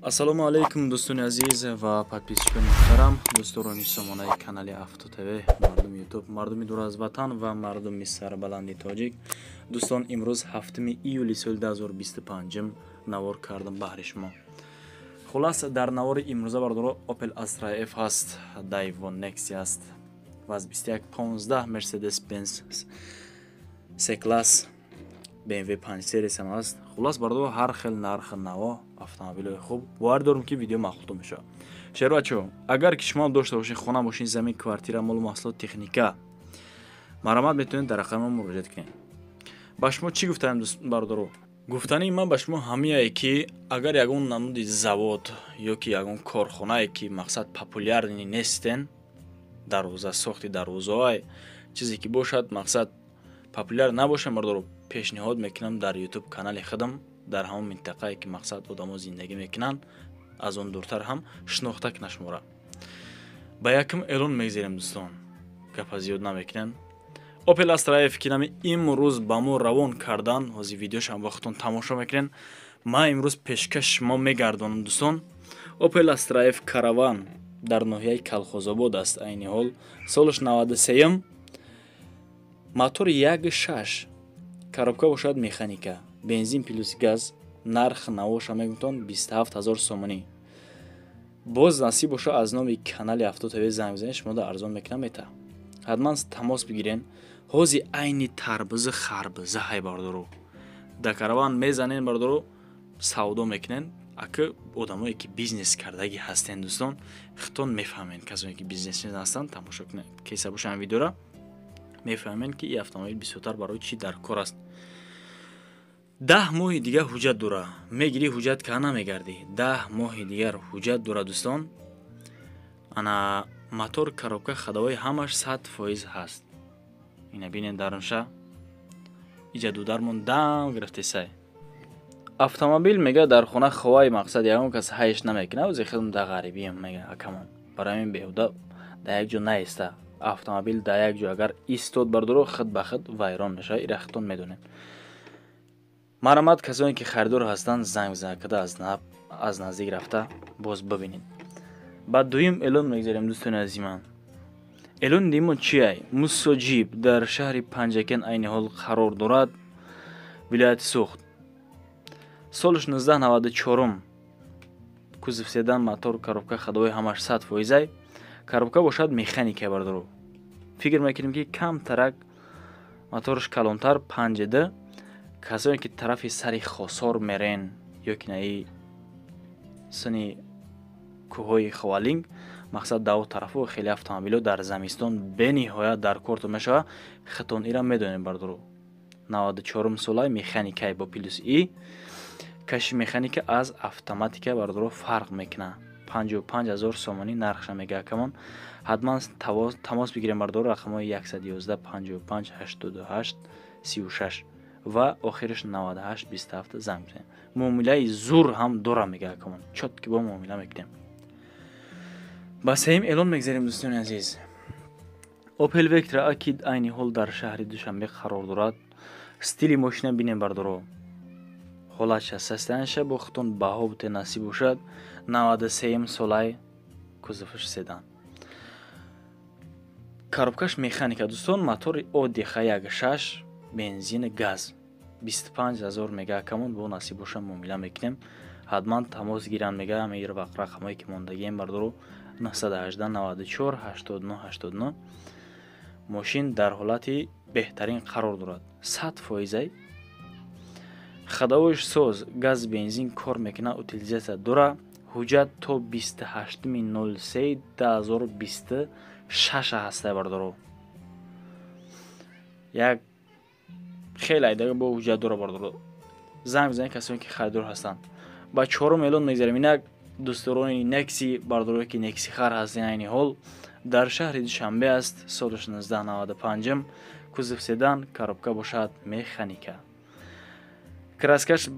Ассалому алайкум, дӯстони азиз ва подписчикони муҳтарам, дӯстдорони сомонаи канали Авто ТВ, мардуми Ютуб, мардуми дур аз ватан ва мардуми сарбаланди тоҷик. Дӯстон, имрӯз 7 июли соли 2025 навор кардам баҳри шумо. Хулас, дар навори имрӯза, бардоро, Opel Astra F ҳаст, Daewoo Nexia ҳаст, ВАЗ 2115, Mercedes Benz C-класс, BMW 5 Series ҳам ҳаст. Хулас, бардоро, ҳар хел нарх наво, автомобилҳои хуб. Бовар дорам, ки видео маъқултон мешавад. Шербачо, агар ки шумо дошта бошед хона, мошин, замин, квартира, молу маҳсулот, техника, марҳамат, метавонед дар рақами мо муроҷиат кунед. Ба шумо чӣ гуфтаем, бардоро? Гуфтании ман ба шумо ҳамияе, ки агар ягон намуди завод ё ки ягон корхонае, ки мақсад популярный нестен, дарвоза сохти дарвозаҳое, чизе ки бошад, мақсад популяр набошад, бардоро, пешниҳод мекунам дар Ютуб канали худам, дар ҳамон минтақае, ки мақсад одамо зиндагӣ мекунанд, аз он дуртар ҳам шинохта кунад шумора. Ба якум эълон мегзарем, дӯстон, гапа зиёд намекунем. Opel Astra F, ки нами имрӯз ба мо равон кардан, ҳозир видеошам ба худтон тамошо мекунем. Ман имрӯз пешкаш шумо мегардонам, дӯстон. Opel Astra F Караван дар ноҳияи Калхозобод аст айни ҳол, солаш 93, мотори 1.6, коробка бошад механика, бензин плюс газ. Нарх навоша мегӯтон 27 000 сомонӣ. Боз насиб боша, аз номи канали Авто ТВ занг бизанед, шумо да арзон мекунам, мета. Ҳатман тамос бигирен. Ҳози айни тарбузу харбуза ҳай, бардоро, да Караван мезанен, бардоро, савдо мекунен. Ака, одамое ки бизнес кардагӣ ҳастен, дӯстон, худтон мефаҳмед. Касоне ки бизнесмен ҳастанд, тамошо кунед кеса бошам видеора, мефаҳмед, ки ин автомобил бисёртар барои чӣ дар кор аст. 10 моҳи дигар ҳуҷҷат дора, мегирӣ, ҳуҷҷат ка намегардӣ. 10 моҳи дигар ҳуҷҷат дора, дӯстон. Ана мотор, коробка, ходовой ҳамаш 100% ҳаст. Ина бинед, дарунша иҷа дудармон дам гирифтесай. Автомобил мега дар хона ховаи, мақсад ягон кас ҳайш намекунад. Ози хелм да ғарибием, мега акамон, барои ҳамин беҳуда дар як ҷо наиста. Автомобил дар як ҷо агар истод, бардоро, худ ба худ вайрон мешавад, ира худтон медонед. Марҳамат, касоне ки харидор ҳастанд, занг бизанед, аз наздик рафта боз бибинед. Ба дуюм эълон мегзарем, дӯстони азизиман. Эълони дуюмо чиай? Муссо Ҷип дар шаҳри Панҷакен айни ҳол қарор дорад, вилояти Суғд, солаш 1994, кузов седан, мотор, коробка, ходовой ҳамаш 100 фоизай, коробка бошад механика. Бардоро, фикр мекунем, ки камтарак мотораш калонтар, 5 д. Касоне ки тарафи сари Хосор мерен ё ки наи сини кӯҳҳои Ховалинг, мақсад даво тарафо хеле автомобилҳо дар замистон бениҳоят дар кортон мешавад, хитон ира медонем, бардоро. 94 солаи, механикаи бо плюс и каши механика аз автоматика, бардоро, фарқ мекунад. 55 000 сомонӣ нархша мега акамон. Ҳатман тамос бигирем, бардоро, рақамҳои 111 55 88 36 ва охираш 98 27 занг бизанем. Муомилаи зур ҳам дора, мега акамон, чёткий бо муомила мекунем. Ба сеюм эълон мегзарем, дӯстони азиз. Opel Vectra, ки айни ҳол дар шаҳри Душанбе қарор дорад. Стили мошина бинем, бардоро, ҳолатша, состоянияша бо худтон баҳо буте, насиб бошад. 93 солай, кузоваш седан, коробкаш механика, дӯстон, мотори оддиха 1.6, бензин, газ. 25 000 мега акамон, бо насиб боша муомила мекунем. Ҳатман тамос гиранд, мега, ҳамаи рақамҳое ки мондагием, бардоро: 918 94 89 89. Мошин дар ҳолати беҳтарин қарор дорад, 100 фоизай, ходовойш соз, газ, бензин кор мекунад, утилизация дора. Ҳуҷҷат то 28.03 2026 ҳаста, бардоро. Як хеле айдага бо ҳуҷҷат дора, бардоро. Занг бизанед, касоне ки харидор ҳастанд. Ба чорум эълон мегзарем. Инак, дӯстдорони Некси, бардорое ки Некси хар ҳастен, айни ҳол дар шаҳри Душанбе аст, солаш 1995, кузов седан, коробка бошад механика, краскаш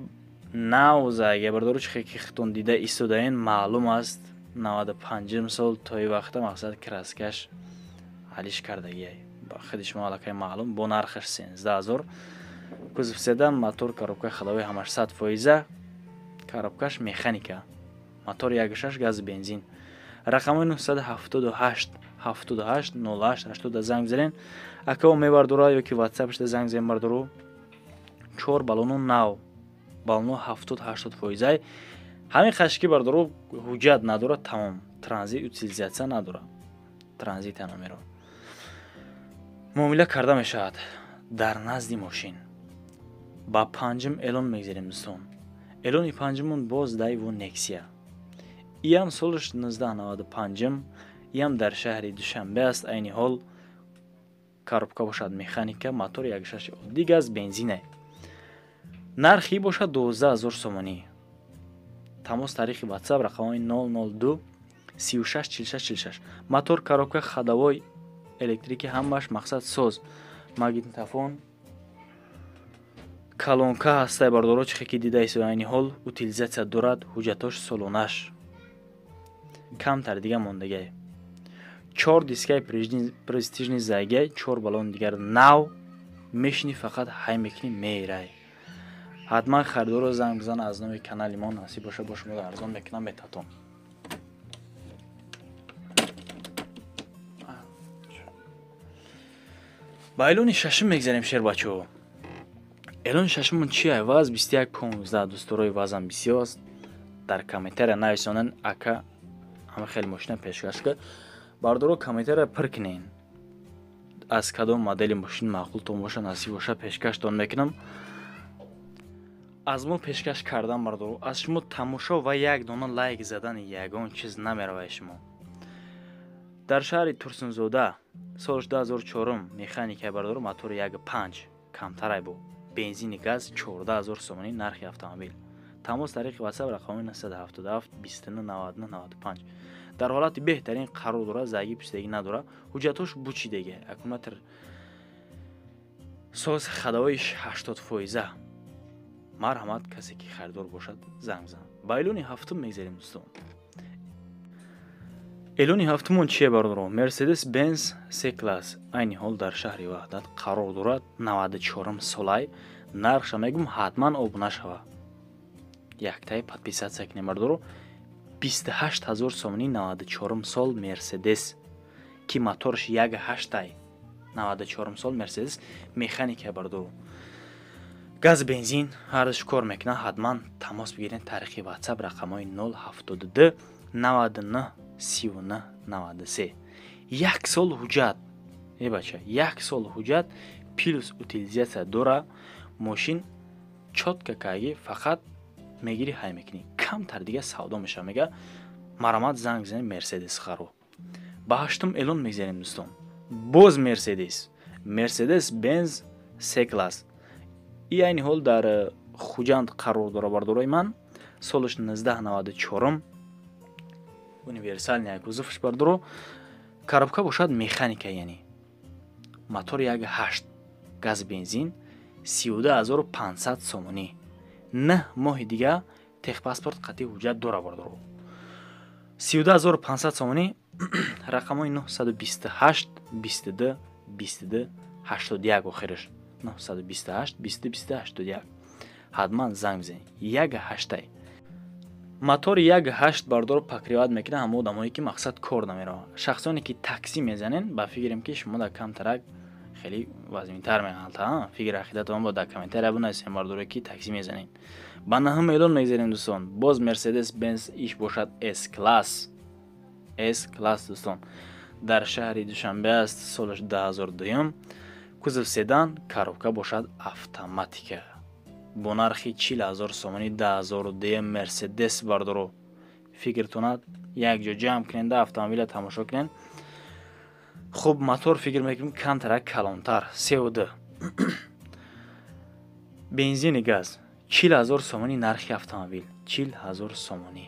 нав заге, бардору, чихе ки хитон дида истодаен, маълум аст, 95 сол то и вақта мақсад краскаш алиш кардагиай, худи шумо аллакай маълум. Бо нархаш 13 000. Кузов седан, мотор, коробка, ходовой ҳамаш 100 фоиза, коробкаш механика. Мотор 1.6 газ бензин. Рақами 978 78 08 80 занг бизанен. Акао мебардора ё ки WhatsApp-шда занг бизанен бардоро. 4 баллону нав. Баллону 70-80 фоизай. Ҳамин қашки бардоро ҳуҷҷат надора, тамом. Транзит утилизатсия надора. Транзит номеро. Муомила карда мешавад дар назди мошин. Ба панҷум эълон мегзарем дӯстон. Эълони панҷумон боз Дайву Нексия. Иам солаш 1995, иам дар шаҳри Душанбе аст. Айни ҳол коробка бошад механика, мотор 1.6 оддӣ газ бензине. Нархи бошад 12000 сомонӣ. Тамос тариқи WhatsApp рақамҳои 002 36 46 46. Мотор, коробка, ходовой, электрики ҳамаш мақсад соз. Магнитофон, колонка ҳастай бардоро, чихе ки дидаи айни ҳол утилизатсия дорад, ҳуҷҷатош солонаш камтар дига мондагай. 4 дискаи престижни зайгай, 4 баллон дигар нав мешини, фақат ҳай мекунӣ мерай. Ҳатман харидорро занг бизан аз номи канали мо, насиб боша бо шумо арзон мекунам метатон. Ба эълони шашум мегзарем шербачаҳо. Эълони шашумон чи ваз 21.15 дӯстдорои вазам бисёр аст. Дар комментария нависонен ака ҳама хеле мошина пешкаш кард. Бардоро комментария пир кунен. Аз кадом модели мошин маъқултон боша, насиб боша пешкаштон мекунам. Аз мо пешкаш кардан бардоро, аз шумо тамошо ва як дона лайк задан ягон чиз намеравад шумо. Дар шаҳри Турсунзода соли 2004 механика бардоро, мотор 1.5 камтарай бо бензини газ 14000 сомонӣ нархи автомобил. Тамос тариқи WhatsApp рақами 977 29 99 95. Дар ҳолати беҳтарин қарор дорад, заги пустагӣ надорад, ҳуҷҷатош бучидага, аккумулятор соз, ходовоиш 80%. Марҳамат, касе ки харидор бошад занг бизан. Ба эълони ҳафтум мегзарем дӯстон. Эълони ҳафтумон чие бардоро? Mercedes Benz C-класс айни ҳол дар шаҳри Ваҳдат қарор дорад, 94 солай. Нархша мегум, ҳатман обуна шава. Яктаи подписатсия кунем бардоро. 28000 сомонӣ 94 сол Mercedes ки моторш 1.8 94 сол Mercedes механика бардоро. Газ бензин ҳардаш кор мекунад, ҳатман тамос бигирен тариқи WhatsApp рақамҳои 072 99 39 93. Як сол ҳуҷҷат, э бача, як сол ҳуҷҷат плюс утилизатсия дора. Мошин чётко каги, фақат мегири ҳай мекунӣ. Камтар дига савдо мешава, мега марамат занг бизанед Мерседес харо. Ба ҳаштум эълон мегзарем дӯстон. Боз Мерседес, Mercedes Benz C-класс. И айни ҳол дар Хуҷанд қарор дора бардорои ман. Солаш 1994, универсальный кузовш бардоро. Коробка бошад механика, яъне мотор 1.8 газ бензин 32500 сомонӣ. 9 моҳи дига техпаспорт қатъи ҳуҷҷат дора бардоро. 32500 сомонӣ. Рақамҳои 928 22 22 81, охираш 928 22 22 81. Ҳатман занг бизанед. 1.8 мотор 1.8 бардоро покриват мекунад ҳама одамое ки мақсад кор намераванд. Шахсоне ки такси мезанен, ба фикрам ки шумо дар камтарак хеле вазминтар меғалта. Фикр ақидатон бо дар комментария бинависем бардоро ки такси мезанен. Ба наҳум эълон мегзарем дӯстон. Боз Mercedes Benz иш бошад S-класс. S-класс дӯстон. Дар шаҳри Душанбе аст, солаш 2002, кузов седан, коробка бошад автоматика. Бо нархи 40000 сомонӣ 2002 Mercedes бардоро. Фикртонад якҷо ҷамъ кунен да автомобила тамошо кунен. Хуб, мотор фикр мекунем камтарак калонтар, CO2. Бензини газ 40000 сомонӣ нархи автомобил, 40000 сомонӣ.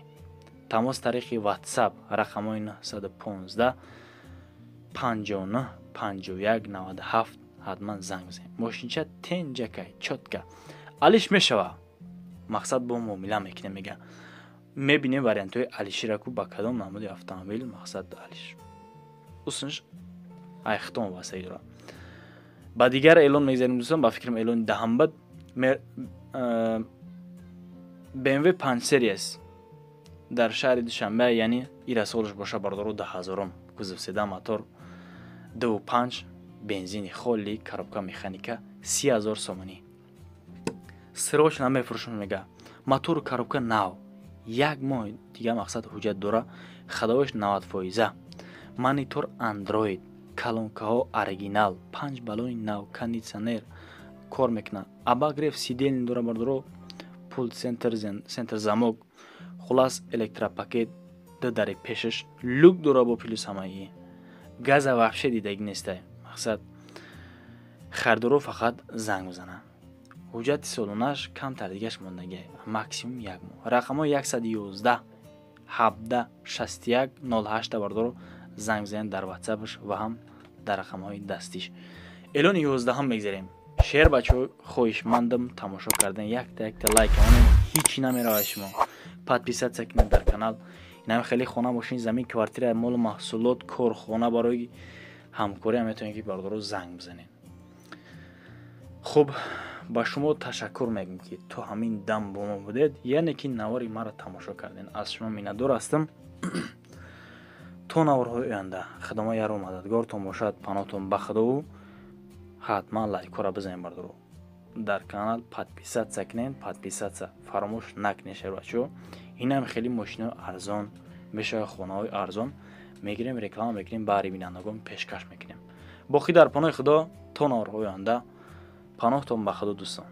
Тамос тариқи WhatsApp рақамҳои 915 59 51 97 ҳатман занг бизанед. Мошинча тенҷакай, чётка. Алиш мешава. Мақсад бо муомила мекунем мега. Мебинем вариантҳои алишира ку ба кадом намуди автомобил мақсад алиш. Усунш айхтон васаи дора. Ба дигар эълон мегзарем дӯстон, ба фикрам эълони даҳам бад BMW 5 Series. Дар шаҳри Душанбе, яъне ира солш боша, бардору, 2000-ум, кузов седан, мотор 2,5, бензини холи, коробка механика, 30 000 сомонӣ. Срочно мефурӯшам, мега. Мотору коробка нав, як моҳ дига, мақсад, ҳуҷҷат дора, ходовой ш 90%, монитор андроид, колонкаҳо оригинал, панҷ баллони нав, кондитсионер кор мекунад, обогрев сидений дора, бардоро, пульт центр, центр замок, хулас, электропакет, ду дари пешаш люк дора, бо плюс ҳамаи газа вообще дидагӣ нестай. Мақсад, харидоро фақат занг бизананд. Ҳуҷҷати солонаш камтар дигаш мондагӣ, максимум як моҳ. Рақамҳо 111 17 61 08, бардоро, занг бизанед дар ватсапаш ва ҳам дар рақамҳои дастиш. Эълони 11-ҳам мегзарем. Шер, бачаҳо, хоҳишмандам тамошо кардан, якта якта лайк онем, ҳичи намеравад шумо. Подписаться кунед дар канал. Инам хеле хона, мошин, замин, квартира, молу маҳсулот, корхона, барои ҳамкорӣ ҳам метавонед, ки, бардоро, занг бизанед. Хуб, ба шумо ташаккур мегӯм, ки то ҳамин дам бо мо будед, яъне ки навори маро тамошо кардем. Аз шумо миннатдор ҳастам. То наворҳои оянда худома яру мададгортон бошад, паноҳтон ба худову ҳатман лайкҳоро бизанед, бардоро, дар канал подписаться кунед, подписаться фаромӯш накунед. Шербачо, инам хеле мошинои арзон мешавад, хонаҳои арзон мегирем, реклама мекунем, баҳри бинандагон пешкаш мекунем. Боқӣ дар паноҳи худо, то наворҳои оянда, паноҳтон ба худо, дӯстон.